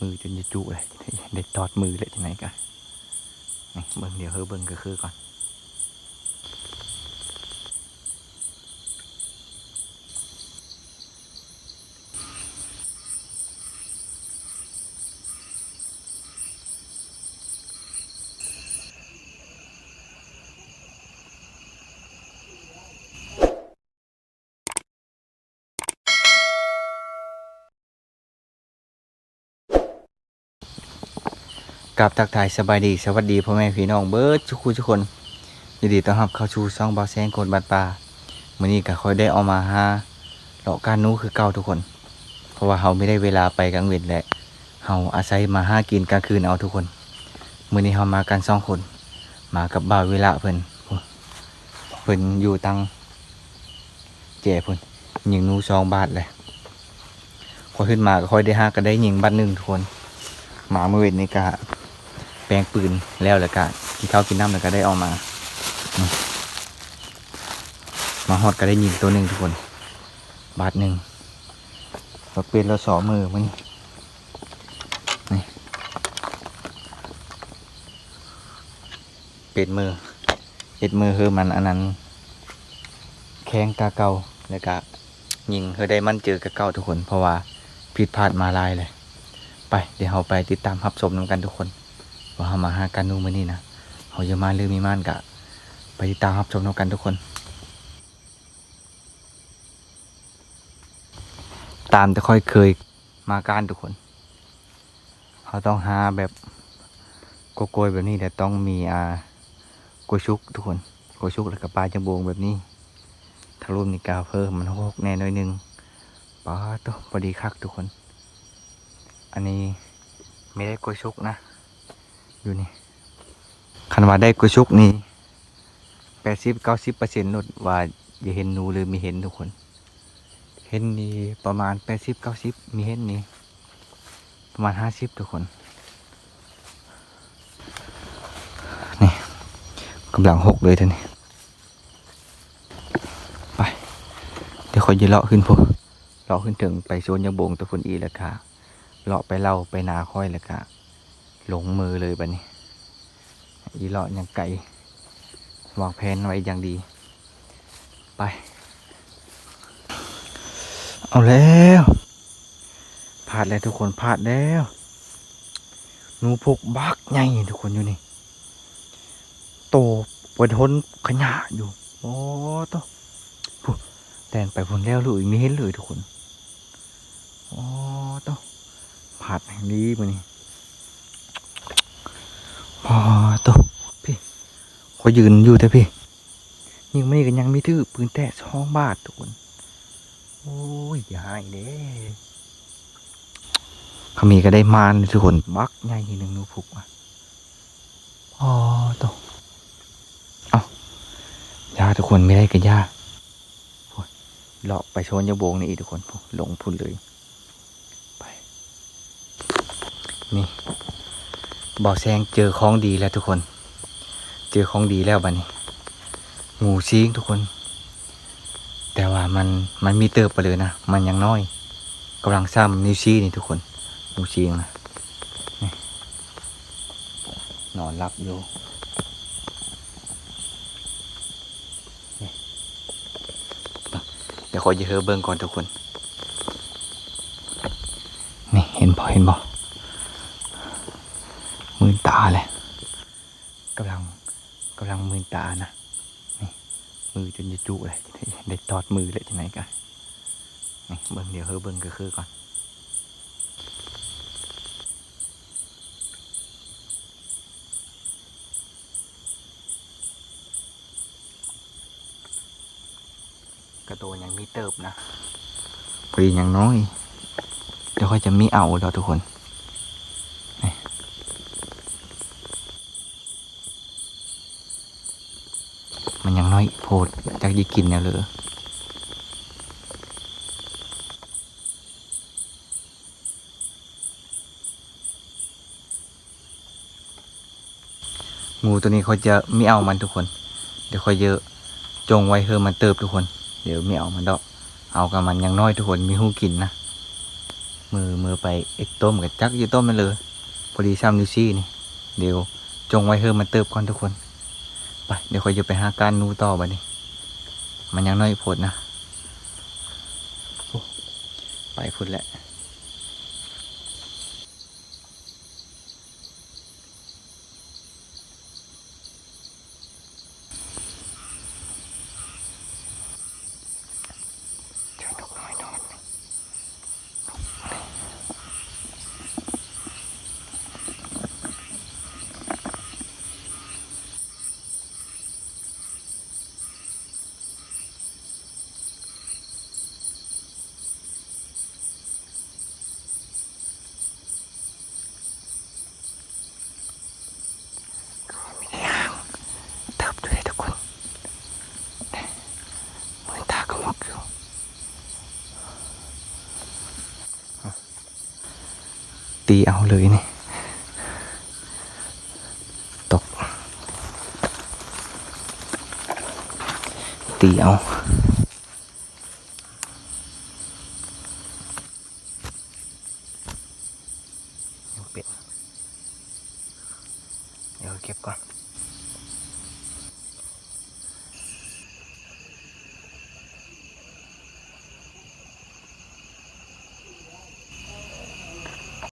ມືຈົນຈະຈຸເລີຍ ໄດ້ຕອດມືແລ້ວຈັ່ງໃດກະ ນີ້ເບິ່ງ ດຽວເຮີເບິ່ງຄືໆກ່ອນ. ກາບທັກທາຍສະບາຍດີ ສະຫວັດດີພໍ່ແມ່ພີ່ນ້ອງເບິດທຸກຜູ້ທຸກຄົນ ຍິນດີຕ້ອນຮັບເຂົ້າສູ່ຊ່ອງບ່າວແສງຄົນບ້ານປ່າ. ມື້ນີ້ກະຂ້ອຍໄດ້ອອກມາຫາເລາະການໜູຄືເກົ່າທຸກຄົນ ເພາະວ່າເຮົາບໍ່ໄດ້ເວລາໄປກາງເວັນ ແລະ ເຮົາອາໄສມາຫາກິນກາງຄືນເອົາທຸກຄົນ. ມື້ນີ້ເຮົາມາກັນສອງຄົນ ມາກັບບ່າວວິລະເພິ່ນ ເພິ່ນຢູ່ທາງ ແຈພຸ້ນ ຍິງໜູສອງບາດແຫຼະ. ຂ້ອຍຂຶ້ນມາກໍຄ່ອຍໄດ້ຫາ ກໍໄດ້ຍິງບາດໜຶ່ງທຸກຄົນ. ມາມື້ເວັນນີ້ກະແປງປືນແລ້ວ ແລ້ວກະກິນເຂົ້າກິນນ້ຳ ແລ້ວກະໄດ້ອອກມາ ມາຮອດກໍໄດ້ຍິງໂຕໜຶ່ງທຸກຄົນ ບາດໜຶ່ງ. ກໍເປັນລະສອງມື້ມື້ນີ້ ນີ້ ເປັນມື້ ເຮັດມື້ເຮີມັນອັນນັ້ນ ແຂງກາເກົ່າ ແລ້ວກະຍິງເຮີໄດ້ໝັ້ນເຈີກາເກົ່າທຸກຄົນ ເພາະວ່າຜິດພາດມາຫຼາຍເລີຍ. ໄປ ດຽວເຮົາໄປຕິດຕາມຮັບຊົມນຳກັນທຸກຄົນ ວ່າເຮົາມາຫາການໜູມື້ນີ້ນະ ເຮົາຈະມ່ານຫຼືມີມ່ານ ກະໄປຕິດຕາມຮັບຊົມນຳກັນທຸກຄົນ. ຕາມແຕ່ຂ້ອຍເຄີຍມາການທຸກຄົນ ເຮົາຕ້ອງຫາແບບ ກົກໂກຍແບບນີ້ ແລ້ວຕ້ອງມີ ອ່າ ກົວຊຸກທຸກຄົນ ກົວຊຸກ ແລ້ວກໍປາຈະໂບງແບບນີ້. ທາງລຸ່ມນີ້ກະເພີ່ມມັນຫົກແດ່ໜ້ອຍໜຶ່ງ. ປາໂຕ ພໍດີຄັກທຸກຄົນ. ອັນນີ້ມີໄດ້ກົວຊຸກນະ ຢູ່ນີ້ ຄັນວ່າໄດ້ກົວຊຸກນີ້ ແປດສິບເກົ້າສິບເປີເຊັນໂລດວ່າຈະເຫັນໜູຫຼືມີເຫັນທຸກຄົນ. ເຫັນນີ້ປະມານແປດສິບເກົ້າສິບ ມີເຫັນນີ້ປະມານຫ້າສິບທຸກຄົນ. ນີ້ກຳລັງຫົກເລີຍເທື່ອນີ້. ໄປ ດຽວຂ້ອຍຈະເລາະຂຶ້ນພຸ້ນ ເລາະຂຶ້ນເທິງໄປສວນຍາງບົງໂຕພຸ້ນອີກ ແລ້ວກະເລາະໄປເລົາໄປນາຂ້ອຍ ແລ້ວກະລົງມືເລີຍບາດນີ້. ອີເລາະຍັງໄກ ວາງແຜນໄວ້ຢ່າງດີ. ໄປ ເອົາແລ້ວ ພາດແລ້ວທຸກຄົນ ພາດແລ້ວ. ໜູພຸກບັກໃຫຍ່ທຸກຄົນ ຢູ່ນີ້ ໂຕໄປທົນຂະຫຍະຢູ່. ໂອ້ໂຕ ພຸ້ນ ແລ່ນໄປພຸ້ນແລ້ວເລີຍ ມີເຫັນເລີຍທຸກຄົນ. ໂອ້ໂຕ ພາດແຮງດີມື້ນີ້. ໂອ້ໂຕ ພີ້ ຂ້ອຍຢືນຢູ່ແຕ່ພີ້ ຍິງມານີ້ກໍຍັງມີຖືກ ປືນແຕກສອງບາດທຸກຄົນ. ໂອ້ຍ ຢ່າໃຫ້ເດ້ ຂະມີກໍໄດ້ມານທຸກຄົນ ບັກໃຫຍ່ໜຶ່ງໜູພຸກ. ອໍ ໂຕ ເອົ້າ ຢ່າທຸກຄົນ ມີໄດ້ກໍຢ່າ. ໂອ້ຍ ເລາະໄປໂຊນຍາໂບງນີ້ອີກທຸກຄົນ ໂອ້ ລົງພຸ້ນເລີຍ. ໄປ ນີ້ ບ່າວແສງເຈີຂອງດີແລ້ວທຸກຄົນ ເຈີຂອງດີແລ້ວບາດນີ້. ງູຊິງທຸກຄົນ ແຕ່ວ່າມັນ ມັນມີເຕີບໄປເລີຍນະ ມັນຍັງນ້ອຍ ກຳລັງຊ້ຳນິ້ວຊີ້ນີ້ທຸກຄົນ ງູຊິງນະ ນີ້ ນອນຫຼັບຢູ່. ນີ້ ດຽວຂ້ອຍຈະເຮີເບິ່ງກ່ອນທຸກຄົນ. ນີ້ ເຫັນບໍ່ ເຫັນບໍ່ ມື່ນຕາແຫຼະ ກຳລັງ ກຳລັງມື່ນຕານະ. ນີ້ ມືຈົນຈະຈຸເລີຍ ໄດ້ຕອດມືແລ້ວຈັ່ງໃດກະ ນີ້ ເບິ່ງ ດຽວເຮີເບິ່ງຄືໆກ່ອນ. ກະໂຕຍັງມີເຕີບນະ ພໍດີຍັງນ້ອຍ ດຽວຂ້ອຍຈະມີເອົາດອກທຸກຄົນ. ນີ້ ມັນຍັງນ້ອຍໂພດ ຈັກຊິກິນແນວເລີ. ງູໂຕນີ້ຂ້ອຍຈະມີເອົາມັນທຸກຄົນ ດຽວຂ້ອຍຈະຈົ່ງໄວ້ເຮີມັນເຕີບທຸກຄົນ ດຽວມີເອົາມັນດອກ ເອົາກັບມັນຍັງນ້ອຍທຸກຄົນ ມີຫູກິນນະ. ມື້ ມື້ໄປເອັດຕົ້ມກໍຈັກຢູ່ຕົ້ມແມ່ນເລີຍ ພໍດີຊ້ຳຢູ່ຊີ້ນີ້. ດຽວຈົ່ງໄວ້ເຮີມາເຕີບກ່ອນທຸກຄົນ. ໄປ ດຽວຂ້ອຍຈະໄປຫາກ້ານໜູຕໍ່ບັດນີ້. ມັນຍັງນ້ອຍໂພດນະ. ໂອ້ ໄປພຸ້ນແຫຼະ. ເຕີບຢູ່ເດ້ທຸກຄົນ ມືຕາກໍໝົກຢູ່. ຕີເອົາເລີຍນີ້ ຕົກ ຕີເອົາ. ຍັງເປັນ ດຽວເກັບກ່ອນ.